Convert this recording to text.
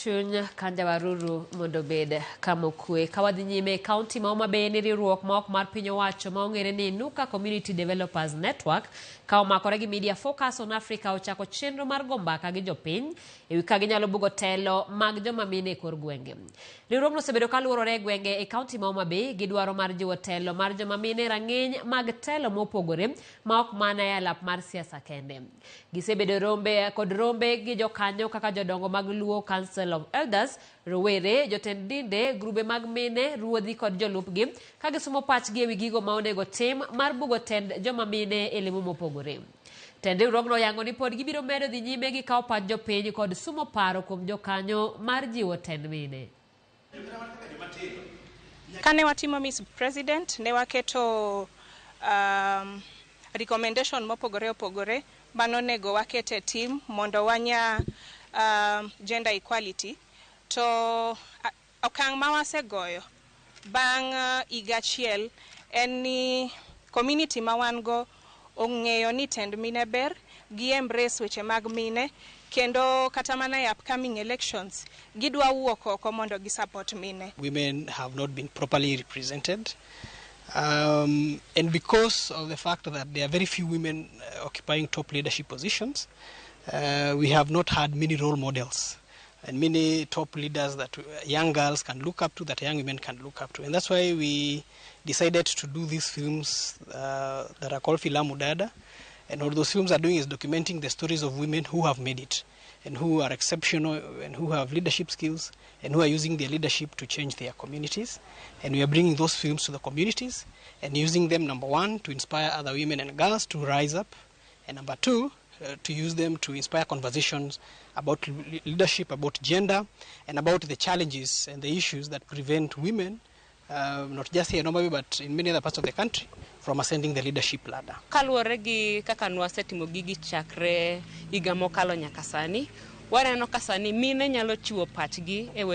Chuny Kanja Waruru mondo obed kama okwe. Ka wadhi nyime e kaunti ma Homa Bay ni riwruok ma ok mar piny owacho ma ong'ere ni Inuka Community Developers Network ka omakore gi Media Focus on Africa ochako chenro mar go mbaka gi jopiny e wi ka ginyalo bugo telo mag joma mine e kor gwenge. Riwruogno osebedo ka luorore e gwenge e kaunti ma Homa Bay gi dwaro mar jiwo telo mar joma mine e rang'iny mag telo mopogore ma ok mana e alap mar siasa kende. Gisebedo rombe kod rombe gi jokanyo kaka jodongo mag Luo Council of Elders, rowere, jotend dinde, grube mag mine, ruodhi kod jolupgi ka gisumo pachgi ewi gigo ma onego tim mar bugo tend joma mine e lemo mopogore. Tend riwruogno oyango ni pod gibiro medo dhi nyime gi kawo pach jopiny kod sumo paro kuom jokanyo mar jiwo tend mine. Kane watimo Miss President, ne waketo recommendation mopogore opogore manonego waket e tim mondo wanya gender equality. To okang' ma wasegoyo bang' higa achiel en ni community ma wan go ong'eyo ni tend mine ber, gi embrace weche mag mine, kendo kata mana e upcoming elections gidwa wuok oko mondo gi support mine. Women have not been properly represented. And because of the fact that there are very few women occupying top leadership positions, we have not had many role models and many top leaders that young girls can look up to, that young women can look up to. And that's why we decided to do these films that are called Filamu Dada. And what those films are doing is documenting the stories of women who have made it and who are exceptional and who have leadership skills and who are using their leadership to change their communities. And we are bringing those films to the communities and using them, number one, to inspire other women and girls to rise up, and number two, to use them to inspire conversations about leadership, about gender, and about the challenges and the issues that prevent women, not just here in Homa Bay, but in many other parts of the country, from ascending the leadership ladder. Kaluwore gi kaka nwasetimo gigi chakre higa mokalo nyaka sani, waneno ka sani mine nyalo chiwo pachgi e weche